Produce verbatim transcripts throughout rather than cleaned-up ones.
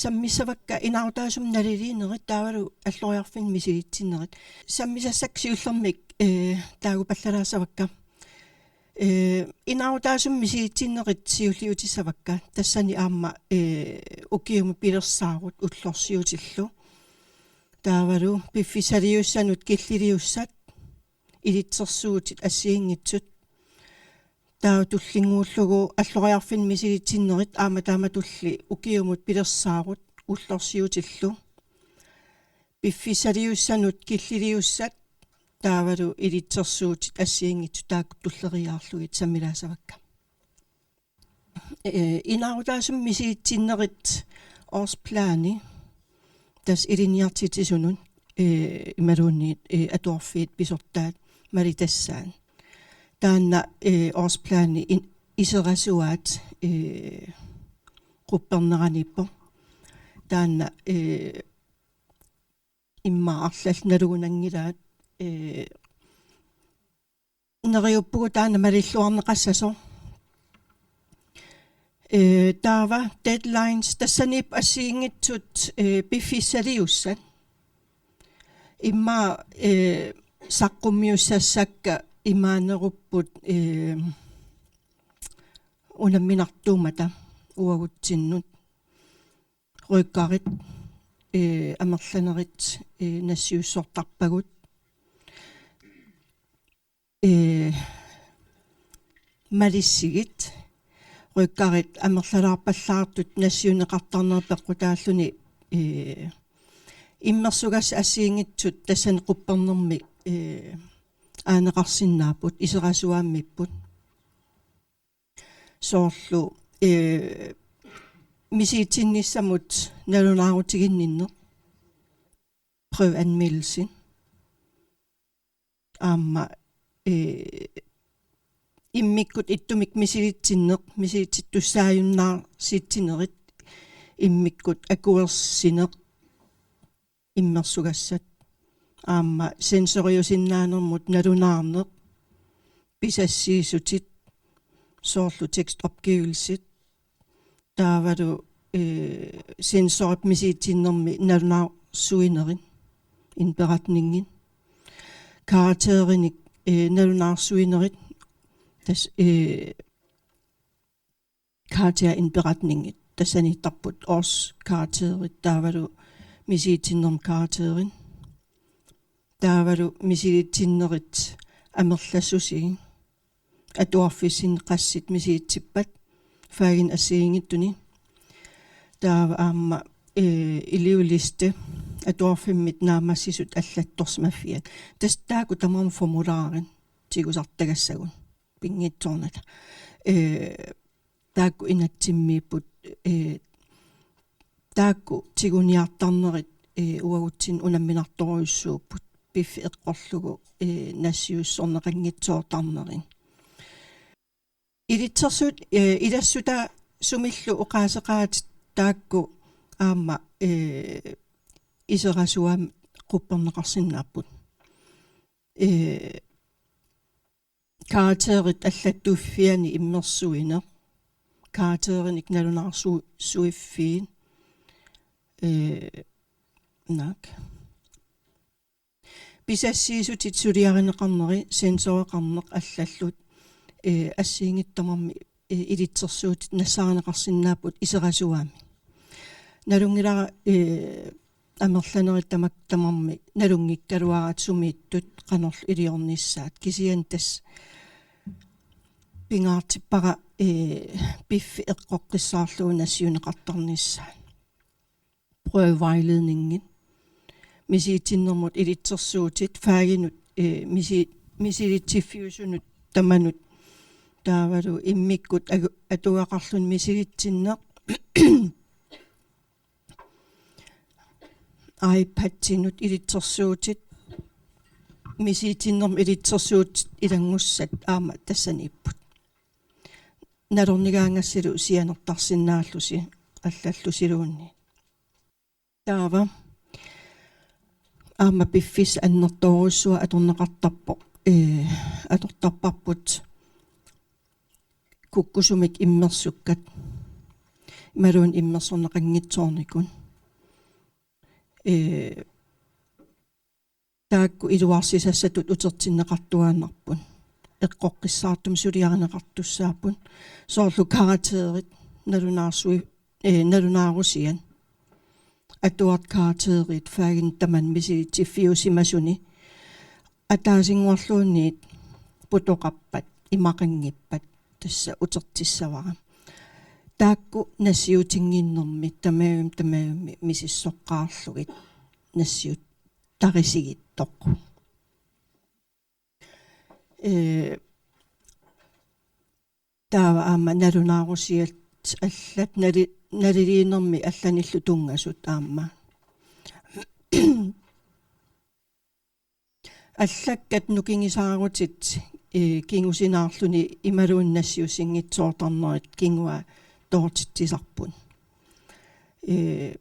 sammissavakka inaarutaasumik naliliinerit taavalu alloriarfinni misilitsinnerit. Sammisassakka siullermik, eh, taakupallalaassavakka. Eh, inaarutaasumik misilitsinnerit siulliutissavakka. Tassani aamma, eh, ukiumut pilersaarut ullorsiutillu. Taavalu piffissaliussanut killiliussat, ilitsersuutit assigiinngitsut. Taava tullinnguullugu alloriarfinni misilitsinnerit aamma taamatulli ukiumut pilersaarut ullorsiutillu. Piffissaliussanut killiliussat taavalu ilitsersuutit assigiinngitsut taakku tulleriiaarlugit sammilaassavakka. Eh, inaarutaasumik misilitsinnerit årsplani, tassa ilinniartitsisunut, eh, imaluunniit, eh, atuarfiit pisortaat malitassaat. Taanna, eh, årsplani in-, iserasuaat, eh, qupperneraniippoq. Taanna, eh, immaqa arlallit nalugunanngilaat, eh, neriuppugut taanna malilluarneqassasoq. Eh, taava deadlines tassaniippoq assigiinngitsut, eh, piffissaliussat. Immaqa, eh, saqqummiussassakka imaanerupput, eh, unamminartuummata uagutsinnut. Rykkarit, eh, amerlanerit, eh, nassiussortarpagut. Eh, malissigit. Rykkarit amerlalaarpallaartut nassiunneqartarnerat peqqutaalluni, eh, immersugassat assigiinngitsut tassani quppernermi, eh, aaneqarsinnaapput, iserasuaammiipput. Soorlu, eh, misiitsinnissamut nalunaarutiginninneq. Prøveanmeldelse. Aamma, eh, immikkut ittumik misilitsinneq, misilittittussaajunnaarsitsinerit, immikkut akuersineq, immersugassat. Aamma censoriusinnaanermut nalunaarneq, pisassiissutit, soorlu tekstopgivelsit, taavalu, eh, censorip misilitsinermi nalunaarsuinerit, indberetningit, karakterinik, eh, nalunaarsuinerit, tassa, eh, karakterindberetningit, tassaniittarput årskarakterit taavalu misilitsinermi karakterit. Taavalu misilitsinnerit amerlassusigit. Atuarfissinni qassit misilitsippat faginik assigiinngitsuni. Taava aamma, eh, elevliste atuarfimmit naammassisut allattorsimaffiat. Tassa taakku tamarmik formularit tigusartagassagut pinngitsoornata. Eh, taakku inatsimmiipput, eh, taakku tiguniartarnerit, eh, uagutsinnut unamminartorujussuupput, piffissaq eqqorlugu, eh, nassiussorneqanngitsoortarnerit. Ilitsersuut, eh, ilassutaasumillu oqaaseqaatit taakku aamma, eh, iserasuaamik qupperneqarsinnaapput. Eh, karakterit allattuffianni immersuineq, karakterinik nalunaarsu-, suiffiit, eh, naak. Pisassiissutit suliarineqarneri, censoreqarneq allallu, eh, assigiinngitsut tamarmik, eh, ilitsersuutit nassaarineqarsinnaapput iserasuaamik. Nalunngilara, eh, amerlanerit tamakku tamarmik nalunngikkaluaraat sumiittut qanorlu iliornissaat. Kisianni tassa pingaartippara, eh, piffissaq eqqoqqissaarlugu nassiunneqartarnissaat. Prøvevejledningit. Misilitsinnermut ilitsersuutit, faginut, eh, misi-, misilitsiffiusunut tamanut. Taavalu immikkut agu-, atugaqarluni misilitsinneq. iPadinut ilitsersuutit, misilitsinnermut ilitsersuutit ilanngussat aamma tassaniipput. Nalornigaangassalu sianertarsinnaallusi allallusiluunniit. Taava aamma piffissaq annertoorujussuaq atorneqartarpoq, eh, atortarparput kukkusumik immersukkat. imaluunniit immersorneqanngitsoornikut. Ee, taakku iluarsisassatut utertinneqartuaannarput. Eqqoqqissaartumik suliarineqartussaapput. Soorlu karakterit, nalunaarsu-, ee, nalunaarusiat. Atuartut karakterit fagini tamanut misilitsiviusimasuni. Ataasinngorluunniit putoqarpat, imaqanngippat, tassa utertissavara. Taakku nassiutinnginnermi tamavimmik tamavimmik misissoqqaarlugit nassiuttarisigittut. Ee, taava aamma nalunaarusiat allat nali-, naliliinermi allanillu tunngasut aamma. Allakkat nukingisaarutit, ee, kingusinaarluni imaluunniit nassiussinngitsoortarnerit kinguaattoortitsisarput. Ee,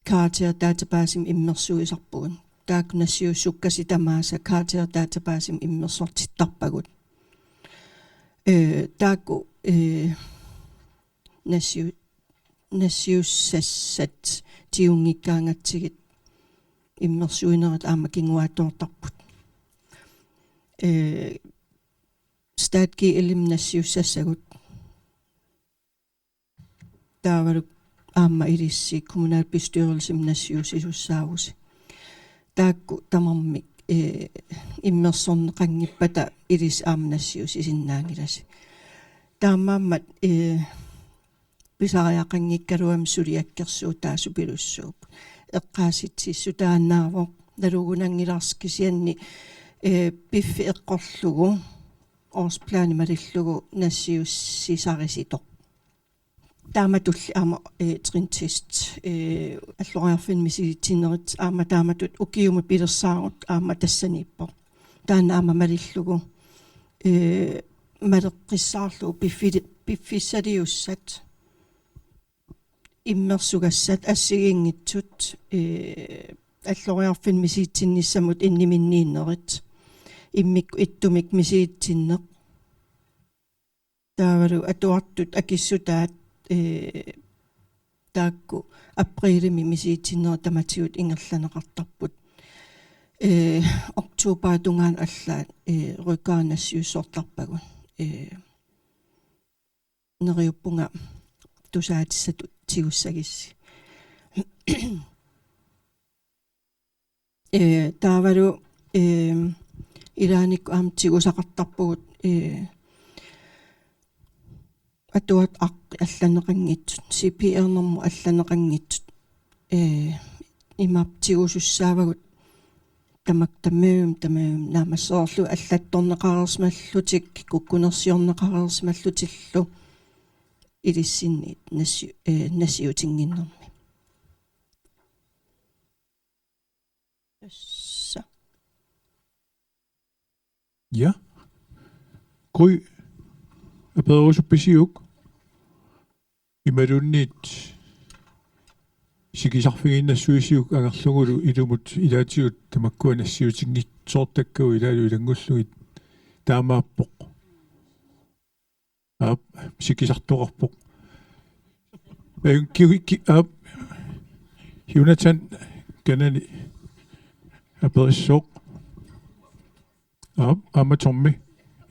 karakterdatabasemi immersuisarpugut. Taakku nassiussukkasi tamaasa karakterdatabasemi immersortittarpagut. Ee, taakku, ee, nassiu-, nassiussassat tiguninngaangatsigit immersuinerit aamma kinguaattoortarput. Ee, StatGL-imi nassiussassagut. Taavalu aamma ilissi kommunalbestyrelsimi nassiussisussaavusi. Taakku tamarmik, ee, immersorneqanngippata ilissi aamma nassiussisinnaanngilasi. Taamaammat, ee, pisariaqanngikkaluamik suliakkersuut taassupilussuupput. Eqqaasitsissutaannaavoq, nalugunanngilarsi kisianni, ee, piffi eqqorlugu, årsplani malillugu nassiussisarisisoq. Taamatulli aamma, ee, trintest, ee, alloriarfinni misilitsinerit aamma taamatut ukiumut pilersaarut aamma tassaniippoq. Taanna aamma malillugu, ee, maleqqissaarlugu piffili-, piffissaliussat, immersugassat assigiinngitsut, ee, alloriarfinni misilitsinissamut inniminniinnerit, immikkut ittumik misilitsinneq. Taavalu atuartut akissutaat, ee, taakku aprilimi misilitsinerit tamatigut ingerlanneqartarput. Ee, oktobarip tungaanut allaat, ee, rykkeri nassiussortarpagut. Ee, neriuppunga tusaatissatut tigussagissi. Ee, taavalu, ee, ilaannikkut aamma tigusaqartarpugut, ee, atuartut aqqi allanneqanngitsut, C P R-nermut allanneqanngitsut, ee, imaappoq tigusussaavagut tamakku tamavimmik, tamavimmik naammassereerlugit allattorneqareersimallutik, kukkunersiorneqareersimallutillu ilissinniit nassi-, ee, nassiutinnginnermi. Tassa. Ja. Gry, apererusuppisiuk? Imaluunniit sikisarfigiinnassuisiuk angerlugulu ilumut ilaatigut tamakkua nassiutinngitsoortakkagut ilaalu ilanngullugit taamaappoq. Aap, sikisartoqarpoq. Ee, ki-, ki-, aap, Jonathan Kanani aperissooq. Aap, aamma Tommy.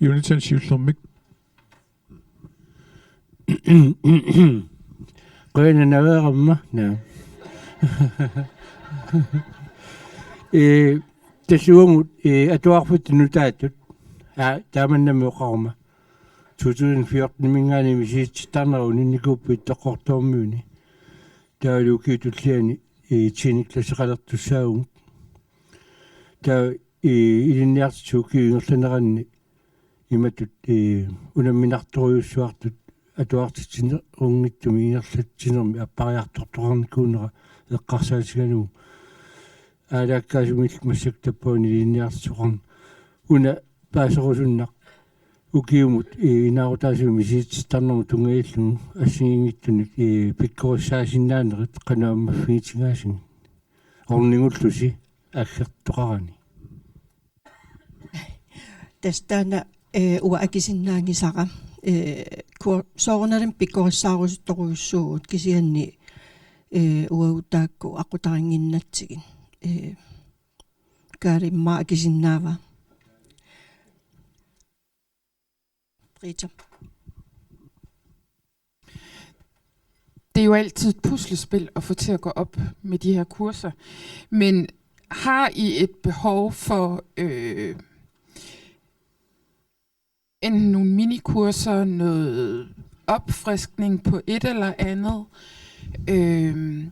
Jonathan siullermik. Qujanaq naveeramma. Naa. Ee, tassuumut, ee, atuarfittut nutaatut. Aa, taamannami oqaruma. To tusind fjorten-iminngaanniit misilitsittaarnerat uninnikuupput Ittoqqortoormiuni. Taavalu ukiup tulliani, ee, tiende klasseqalertussaavugut. Taava, ee, ilinniartitsisut ukiup ingerlaneranni imatut, ee, unamminartorujussuartut atuartitsinerunngitsumik ingerlatsinermi appariartortoqarnikuunera eqqarsaatigalugu. Aalaakkaasumillu massakkut tappavani ilinniartitsisoqarneq una paaserusunnaq ukiumut, ee, inaarutaasumik misilitsittaarnermut tunngatillugu assigiinngitsunik, ee, pikkorissaasinnaanerit qanoq ammaffigitingaasigut ornigullusi aggertoqarani. Tassa taanna, ee, uanga akisinnaanngisara, ee, kur-, soorunalimi pikkorissaarusuttorujussuuvugut kisianni, ee, uagut taakku aqqutarinnginnatsigit. Ee, Kaali, immaqa akisinnaava? Britta. Det er jo altid et puslespil at få til at gå op med de her kurser, men har I et behov for øh, enten nogle minikurser, noget opfriskning på et eller andet, øh,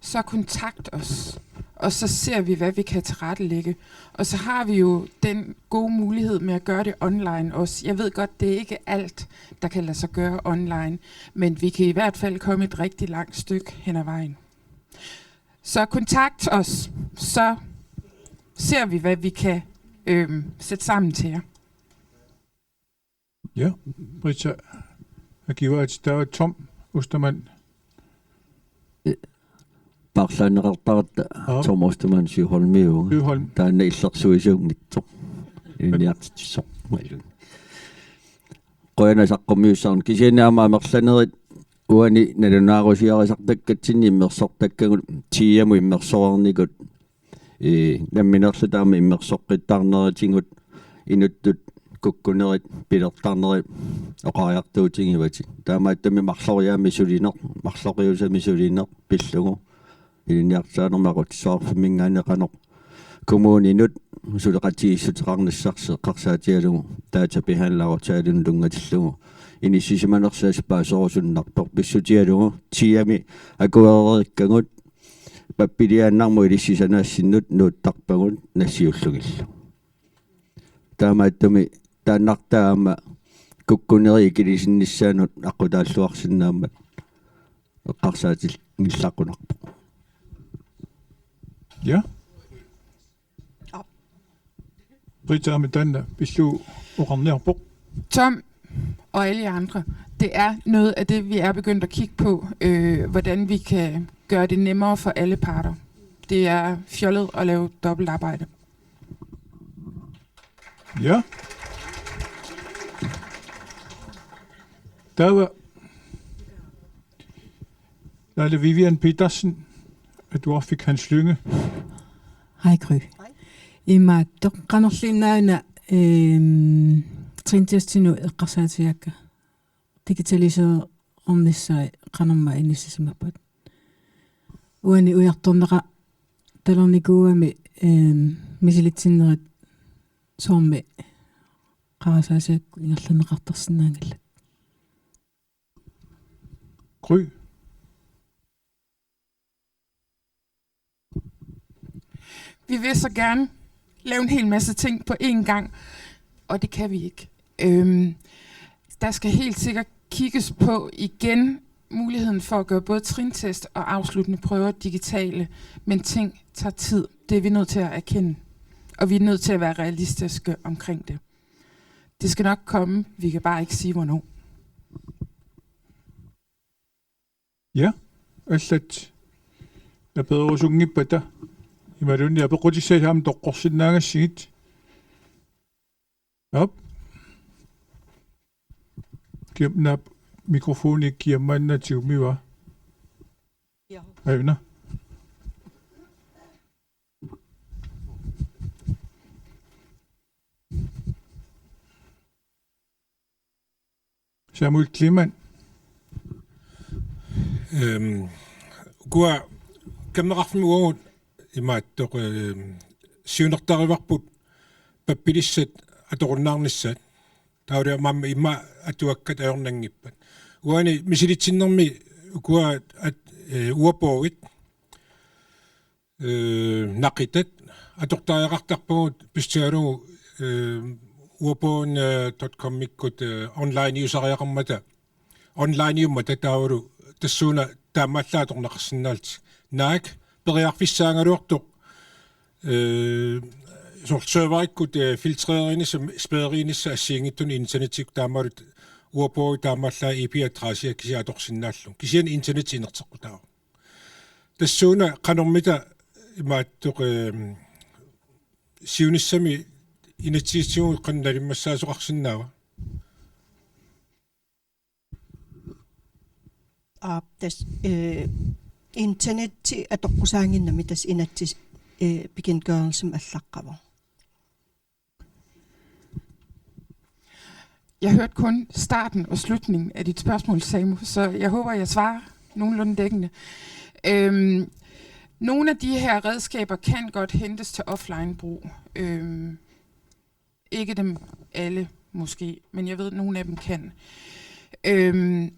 så kontakt os, og så ser vi, hvad vi kan tilrettelægge. Og så har vi jo den gode mulighed med at gøre det online også. Jeg ved godt, det er ikke alt, der kan lade sig gøre online, men vi kan i hvert fald komme et rigtig langt stykke hen ad vejen. Så kontakt os, så ser vi, hvad vi kan øh, sætte sammen til jer. Ja, Britta, akivaat taava Tom Ostermann. Paarlaanneqartaratta. Aap. Tom Ostermann Sygholmiuvoq. Sygholm. Taanna illersuisuunngitsoq. Ilinniartitsissoq. Qujanaq saqqummiussaguni, kisianni aamma amerlanerit uani nalunaarusiarisartakkatsinni immersortakkagut tiamut immersoreernikut. Ee, nammineerluta aamma immersoqqittarnerisigut inuttut kukkunerit pilertarnerit oqariartuutigivatit. Taamaattumik marloriaammik sulineq, marloriaammik sulineq pillugu ilinniartitaanermut aqutsisuarfimminngaanniit qanoq kommuninut suleqatigiissuteqarnissarsi eqqarsaatigalugu databehandleraaffigineqarluni tunngatillugu inissisimanersaasi paaserusunnarpoq pissutigalugu tiami akuereerikkagut pappiliaannarmut ilissisanaassinnut nuuttarpagut nassiullugillu. Taamaattumik taannartaa aamma kukkunerit ikilisinnissaannut aqqutaalluarsinnaammat eqqarsaatigilluaqqunaarpoq. Ja. Britta, aamma taanna pillugu oqarniarpoq. Tom og alle jer andre, det er noget af det, vi er begyndt at kigge på, øh, hvordan vi kan gøre det nemmere for alle parter. Det er fjollet at lave dobbeltarbejde. Ja. Taava Laila Vivian Petersen, Atuarfik Hans Lynge. Hej, Gry. Imaattoq, qanorluunniit una, øhm, trintestinut eqqarsaatigigakka. Digitaliseernissaa qanormaa inissisimappat. Uani ujartorneqartalernikuugami, øhm, misilitsinerit soormi qarasaasiakkut ingerlanneqartarsinnaanngillat. Gry. Vi vil så gerne lave en hel masse ting på én gang, og det kan vi ikke. Øhm, der skal helt sikkert kigges på igen muligheden for at gøre både trintest og afsluttende prøver digitale, men ting tager tid. Det er vi nødt til at erkende, og vi er nødt til at være realistiske omkring det. Det skal nok komme, vi kan bare ikke sige, hvornår. Ja, allat apererusunngippata imaluunniit apeqqutissat aamma toqqorsinnaagassigit. Aap. Kiam-, naap, mikrofoni kiammaannaatigut, umiva? Aajuna. Samuel Kleemann. Øhm, ukua kammeqarfimmi uagut imaattoq, øhm, siunertarivarput pappilissat atorunnaarnissaat. Taavalu aamma immaqa atuakkat ajornanngippat. Uani misilitsinnermi ukua at, øh, ordbogit, øh, naqitat atortariaqartarpagut pissutigalugu, øh, ordbogen, øh, dot com-ikkut, øh, online-iusariaqarmata, online-iummata taavalu tassuuna taamaallaat atorneqarsinnaallutik. Naak periarfissaagaluartoq, øh, soorlu serverikkut, øh, filtrerinissaq, spærrinissaq assigiinngitsunik internetikkut taamaalu ordbogi taamaallaat I P-adressia kisiat atorsinnaallugu. Kisianni internetip inerteqqutaavoq. Tassuuna qanormita imaattoq, øhm, siunissami inatsisitigut qanoq nalimmassaasoqarsinnaava? Aap, tassa, øh, internetti atoqqusaannginnami tassa inatsit, øh, bekendtgørelsimi allaqqavoq. Jeg hørte kun starten og slutningen af dit spørgsmål, Samu, så jeg håber, jeg svarer nogenlunde dækkende. Øhm, nogle af de her redskaber kan godt hentes til offline brug. Øhm, ikke dem alle, måske, men jeg ved, at nogle af dem kan. Øhm,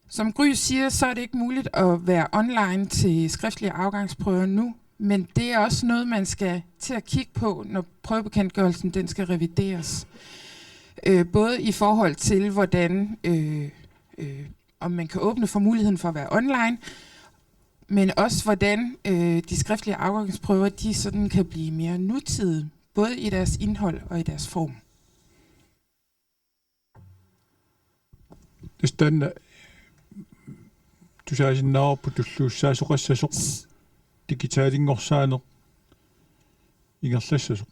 som Gry siger, så er det ikke muligt at være online til skriftlige afgangsprøver nu, men det er også noget, man skal til at kigge på, når prøvebekendtgørelsen den skal revideres. Øh, både i forhold til, hvordan øh, øh, om man kan åbne for muligheden for at være online, men også hvordan øh, de skriftlige afgangsprøver, de sådan kan blive mere nutidige, både i deres indhold og i deres form. Tassa taanna tusaasinnaavarput tulluussaasoqassasoq digitalinngorsaanera ingerlassasoq.